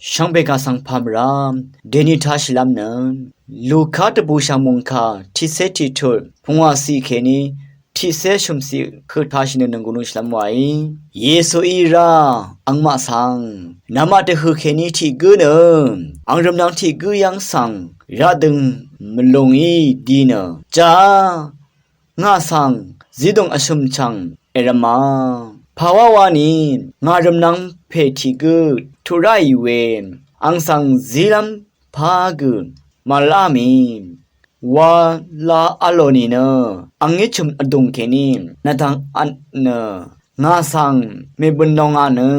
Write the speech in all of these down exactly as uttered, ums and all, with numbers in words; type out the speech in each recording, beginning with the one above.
Shvngbe kà svng pà mvrá deni tashìlv́m nø Luka dvbùshv̀ng mòngkà tiqcé tiqtut pungwàciq kèní tiqcé shø̀mciq høq tashì nø nònggùn lúnshìlv́m wàí. Yesuí rá angmaq svng namaq dvhø̀ kèní tiq gǿ nø ang rvmnvng tiq gǿ yv́ng svng radøng mvlùng í di nø ja ngà svng zídùng vshø̀m chv̀ng èrvma. Pàwá wani ngà rvmnvng pè tiq gǿ tuq ráì we ang svng zílv́m pá gø màvlá mì wa la vlò nìnø angí chø̀m vdùng kèní nvtvng vt nø ngà svng mèbø̀n lòngà nø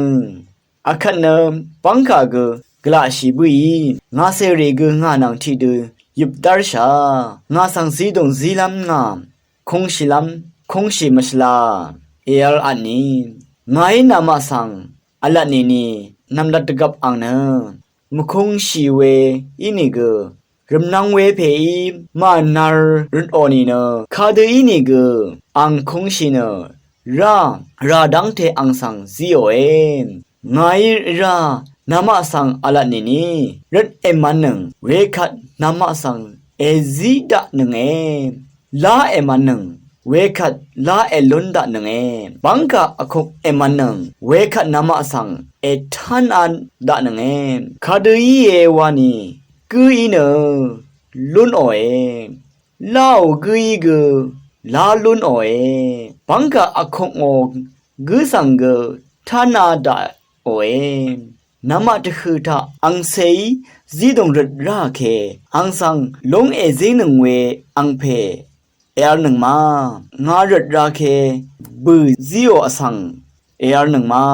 akvt nø bv́ngkà gø gvlaqshì bǿì ngà cèrì gø ngà nvng tiqdø yøp dv́rshà ngà svng zídùng zílv́m ngà kūngshìlv́m kūngshì mvshvla èvl vtni ngàí namaq svng vlat nìni nv̀mlat dvgvp ang nø mvkūngshì we ínìgø rvmnvng we pèí mànvr røtò nìnø kadø ínìgø ang kūngshì nø rá rà dv́ngte ang svng zíòe. Ngàí rá namaq svng vlat nìni røt èmvnnøng wekvt namaq svng èzí daqnønge. Lá èmvnnøng wekvt lá èlún daqnønge. Bv́ngkà vkuk èmvnnøng wekvt namaq svng ètánā daqnønge. Kadø íe wani gǿí nø lúnòe. Láò gǿí gø lá lúnòe. Bv́ngkà vkukngò gǿ svng gø tánā daqòe. Namaq dvhø̀ taq angcèí zídùng røt ráke ang svng lúng èzínøng we angpè èvlnøng ma. Ngà røt rake bø̀ zíò vsvng èvlnøng ma.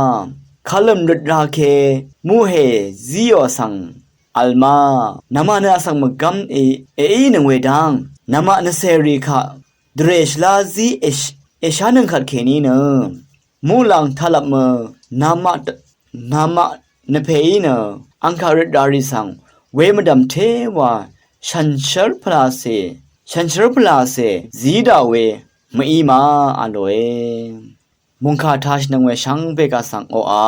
Kalø̀m røt rake muhè zíò vsvng vl ma. Namaq nø vsvng mvgv́m èínøng we dang namaq nvcèrì kaq dvrè shvlá zí èshánøng kvtkèní nø muqlàng taqlvp mø namaq namaq nvpèí nø angkaq røt rarì svng we mvdv̀m téwa shànshér pvlacè shànshér pvlacè zí daq we mví ma vlòe. Mòngkà tashìnøng we shvngbe kà svng oqà